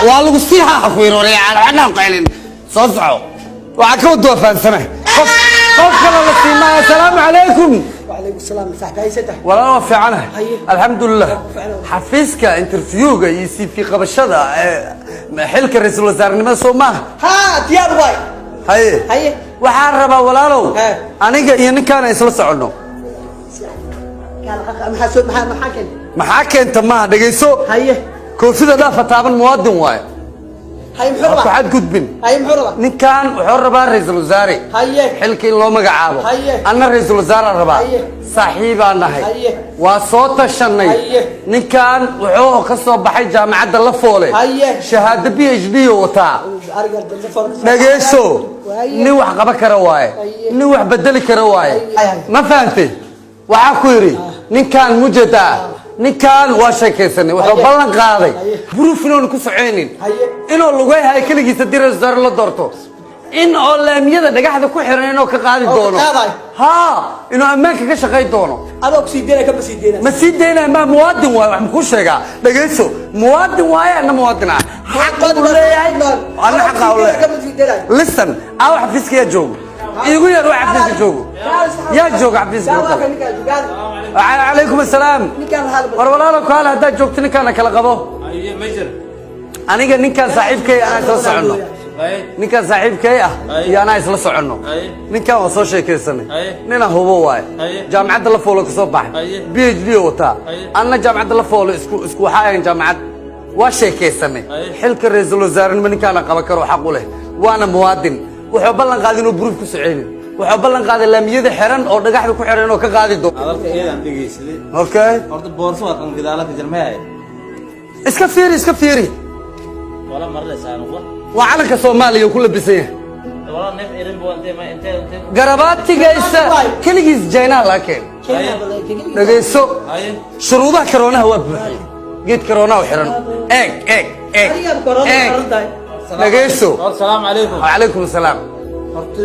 Waa lagu sii haa ku yiri qaylin soo soco. Waxaa ka wada fahansanahay qof qof kale la siimaya. Asalaamu calaykum. وعليكم السلام صاحبي، هاي سدح. Walaal, waa fiicanahay. Haye. Alxamdulilah. Fiicanahay. Xafiiska interviewga iyo CV qabashada ee xilka ra-iisul wasaarenimada, soo maaha? ها، diyaar waay. Haye. Haye. Waxaan rabaa, walaalow, He. aniga iyo ninkaan isla soconno. Maxaa soo maxaa keen? Maxaa keenta maaha, dhegayso. Haye. Koofida dhaafa taaban, muwaadin waaye. Haye, muxuu ha ku rabaa? Xadgudbin. Haye, muxuu rabaa? Ninkan wuxuu rabaa ra-iisul wasaare xilka in loo magacaabo. Haye. Anna ra-iisul wasaaraan rabaa. Haye. Saaxiibaan nahay. Haye. Waa soo tashanay. Haye. Ninkan wuxuu ka soo baxay jaamacadda La Foole. Haye. Shahaado PhD oo wataa. Dhagayso, nin wax qaban kara waaye. Haye. Nin wax bedeli kara waaye. Haye. Ma fahantay? Waxaa ku yidhi ninkan mujada, ninkan waa sheekaysanay, wuxuu Haye. ballan qaaday Haye. proof inuunu ku socoynin, Haye. inuu lugeeyahay keligiisa haddii ra-iisul wasaare la doorto, in oo laamiyada dhagaxda ku xiran inuu ka qaadi Oo ka doono. qaadayo. Ha, inuu ammaanka ka shaqay doono. Adoo ku sii deynaya, kama sii deynaya? Ma sii daynaya, ma muwaadin waaye. Wax makuu sheegaa? Dhagayso, muwaadin waaye, anna muwaadin ah, xaq uu leeyahay, anna xaqa u leeyahay. Kama sii deynaya. Listen, aaw xafiiska yaa joogo? Iigu yar, waa xafiiska joogo, yaa jooga xafiiska oo kale? Calaykum assalaam. War walaalo, kaale haddaad joogto, ninkaana kala qabo. Aniga ninkaan saaxiibkay anaa isla soconno, ninkaan saaxiibkay ah iyo anaa isla soconno. Ninkaan waa soo sheekaysanay, nina hubo waaye, jaamacadda La Foolo ka soo baxay, PhD oo wataa. Anna jaamacadda La Foolo isku waxaa ahayn jaamacad, waa sheekaysanay. Xilka ra-iisul wasaarenimo ninkaana qaban karo, xaq u leh, waana muwaadin. Wuxuu ballan qaaday inuu proof ku soceynin, wuxuu ballan qaaday laamiyada xiran oo dhagaxda ku xiran inuu ka qaadi doono. Hadalka eedaan dhegaysaday. Okay. Horta boorso waa kan gadaala ka jarmaya. Iska fiiri, iska fiiri. Wala marle saanuqa. Waa calanka Soomaaliya uu ku labisan yahay. Wala neef erin buu intee ma intee. Garabaatigaisa keligiis Jaynaa laga keenay. Dhegayso, shuruudaha karoonaha waa buuxiyey, geed karoonaha u xiran. Eeg, eeg, eeg, eeg, dhegayso. Asalaamu calaykum. Calaykum asalaam. Horta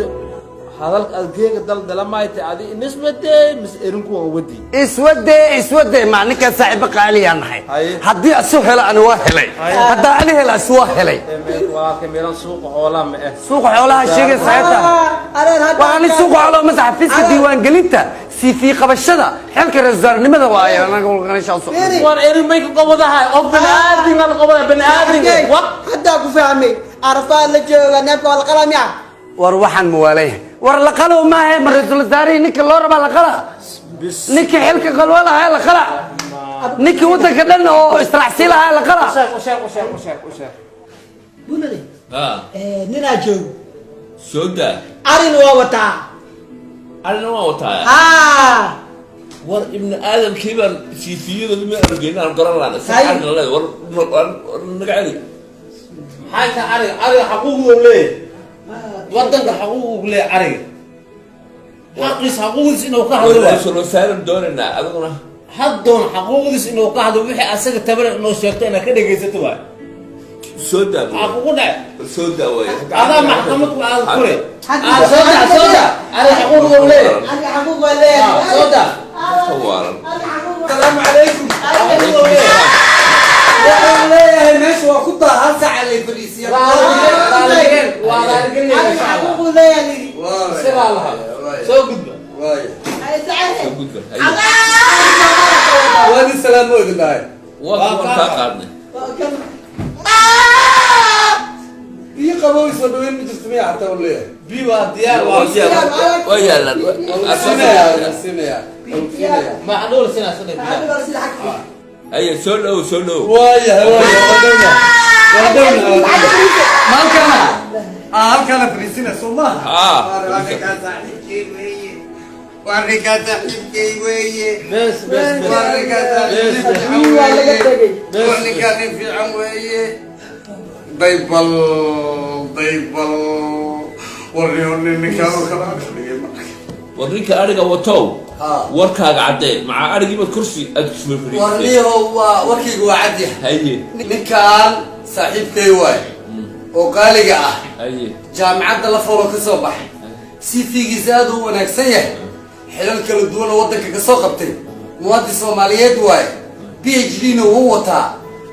hadalka adgeega daldalamayta adi nisbate mis erinku waa wadi. Iswade, iswade, ma ninkaan saaxiibo qaaliyaan nahay. Haye. Haddii asu helo ani waa helay, haddaa ani helo asu waa helay. Waa kamiran suuqa xoolaha ma eh? Suuqa xoolaha sheegay saxiibta waa ani, suuqa xoolaha mase xafiiska diiwaangelinta CV qabashada xilka ra-iisul wasaarenimada waaye anaga meesha u socdo. War erin may ka qobadahay qof baniaadin la qobada baniaadin wa. Haddaa ku fahmay, Arafaa la jooga, neefka waa la qalaa miya? War waxaan muwaalay, war la qalo maahe, ma ra-iisul wasaarihii ninka loo rabaa la qala, ninkii xilka qalwa lahaa la qala, ninkii waddanka dhan oo israacsi lahaa la qala. Usheeg, usheeg, usheeg, usheeg, usheeg. Bunade. Ha. Ninaa joogo. Soo daa. Arina waa wataa. Arina waa wataa. Haa. War ibni aadamkii baan siifiyadooda ma argeyna, aan garan laana. Hay. War war naga celi. Maxay tahay ariga? Ariga xaquuq uu leeyahay wadanka, xaquuq uu leeyahay ariga, xaqiis, xaquuqdiis inuu ka hadlo waa. Ra-iisul wasaaran doonaynaa adiguna. Haddoon xaquuqdiis inuu ka hadlo, wixii asaga tabana inuu sheegto, inaad ka dhegaysato waay. Soo daa. Maxaa kugu dhacay? Soo daa waay. Adaa maxkamad ku aad kule. Ah, soo daa, soo daa, ariga xaquuq uu leeyahay. Ariga xaquuq waa leeyahay. Ah, soo daa. Ka waalan. Asalaamu calaykum. Waxaan leeyahay meesha waa ku daa, hal saaca lay fadhiisiya. Waa raaligelin. Ariga xaquuq uu leeyahay. Sidaa lahaa soo gudba. Soo gudba. Waadi salaamo idin dhahay. Waa kuwan kaa qaadnay. Biyo qabow soo dhaweyn ma jirto miya xataa uu leeyahay? Bi waa diyaar, waa. Waa yaalaan. Siinaya, siinaya, siinaya. Macluul sinaa soo dhig. Haye, soo dhow, soo dhow. Waayahay, waayahay, waa dhowna, waa dhowna, waa dhowna. Ma halkana ah, halkana fadhiisina, soo maaha? Haa. Waa ninkaa saaxiibkay weeye, waa ninkaa saaxiibkay weeye. Bes, bes, bes. Waa ninkaa saaxiibkay fiican Waa laga weeye. tegey. Waa ninkaa nin fiican weeye. Daybal, daybal, warniyo nin ninkaan oo kale aan ka dhigay marka. War ninka ariga watow. Ha. Warkaaga caddee, maca arigiiba kursi aad kusoo fadhiisatay. Warniyahow, waa warkaygu waa cadyahay. Haye. Ninkaan saaxiibkay waay oo qaaliga ah. Haye. Jaamacadda La Foolo ka soo baxay, CV-giisa aad u wanaagsan yahay, xilal kala duwan oo waddanka ka soo qabtay, muwaadin Soomaaliyeed waaye, PhD na wuu wataa.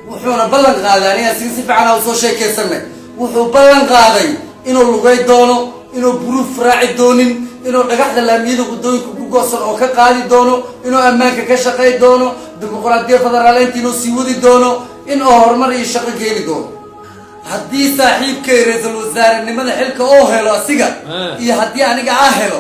Wuxuuna ballan qaaday, aniga si fiican aan usoo sheekaysanay, wuxuu ballan qaaday inuu lugay doono, inuu buruuf raaci doonin, inuu dhagaxda laamiyada waddooyinka ku goosan oo ka qaadi doono, inuu ammaanka ka shaqay doono, dimuqraadiya federaaleynta inuu sii wadi doono, in uu horumar iyo shaqo keeni doono. Haddii saaxiibkay ra-iisul wasaarenimada xilka oo helo asiga iyo haddii aniga aa helo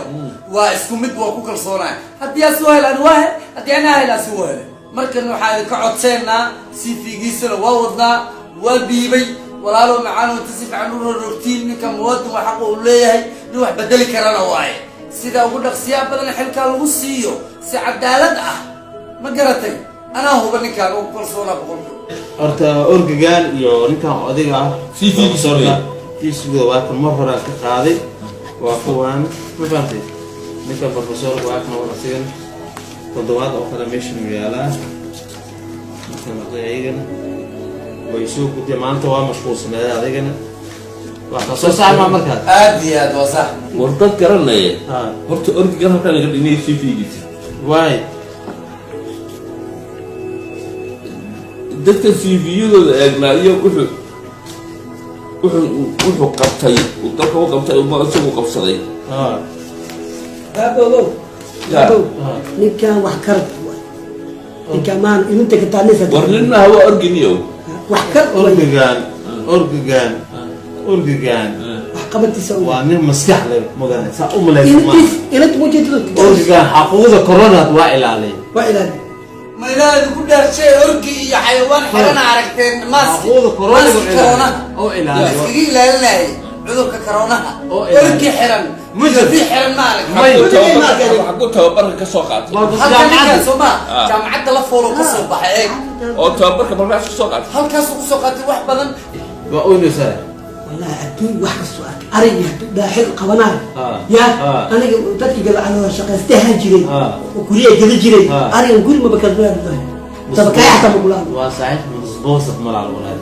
waa isku mid, waa ku kalsoonahay. Haddii asuu helo ani waa hel, haddii ani aa helo asi waa hele. Markan waxaa idinka codseennaa, CV-giisana waa wadnaa, waa dhiibay. Walaalo macaan, inta si fiican u rorogtiin, ninka muwaadin waa xaqa uu leeyahay, nin wax bedeli karana waaye. Sida ugu dhaqsiyaa badan xilkaa lagu siiyo si cadaalad ah, ma garatay? Anaa huba ninkaan ugu kalsoonaa 100%. Horta orgagan iyo ninkan odayga ah CV-giisa professorka, wey. CV-ga waa kan, mar horaan ka qaaday, waa kuwaan, ma fahantay? Ninkan professorka waa kan, waa asigan toddobaad oo kale meeshan uu yaalaa. Ninkan oday ayagana way soo gudbeen. Maanta waa mashquulsaneed adigana, waa ka soo saar maa markaas. Aad iyo aad waa sax. War dad garanaya. Ha. Horta orgigan halkaan iga dhignay CV-giisa. Waay. Dadka CV-yadooda eegnaa iyo wuxuu qabtay, uu dalka u qabtay, uma isagu qabsaday. Baabow. Ya. Baabow, ninkan wax karad waay. Ninkan maan ilinta ka taanaysa. War nin maaha, waa orginiyow. Wax karad waay. Orgigan, orgigan, orgigan. Wax qabadkiisa u Waa nin maskax leh mudane, saa u malaysa ma ilintiis ilinta mujeedada. Orgigan xaquuqda corona waa ilaaliyay. Waa ilaali. Ma ilaaha idinku dhaarshay, orgi iyo xayawaan xirana aragteen mask? Xaquuqda corona. Maski corona oo ilaaliyo. Iskaga ilaalinayay cudurka coronaha. Oo ilaaliyo. Orgi xiran Ma jiro. ri xiran ma arag. May. Xaguu tababarka ka soo qaatay? Halka ninkaan soo ma Ah. jaamacadda la foolo ka soo baxay, eeg. Oo tababarka markaas ka soo qaatay. Halkaasuu kusoo qaatay wax badan. Waa oynaysaa. Wallahi adduun wax kastoo arkay, arigi hadduu dhaaxil qabanayo. Ya. Aniga dadkii gabacadooda shaqaystahan jiray oo guryaha geli jiray. Arigan guri maba kalmaadahay, dabakaaya xataa ma kula hadlo. Waa saaxiib musboosaf malaal walaal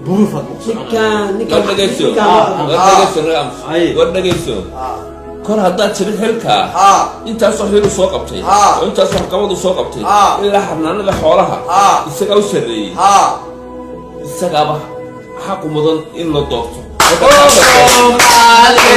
buruufad muqsocona. Ninkaan ninkaan War dhegayso. Ninkaan War dhegayso, Rams. Ay. War dhegayso, kor haddaad tiri xilkaa intaasoo xil uu soo qabtay oo intaasoo waxqabad uu soo qabtay ilaa xanaanada xoolaha isagaa u sarreeyey, isagaaba xaqu mudan in la doorto. Soomaali.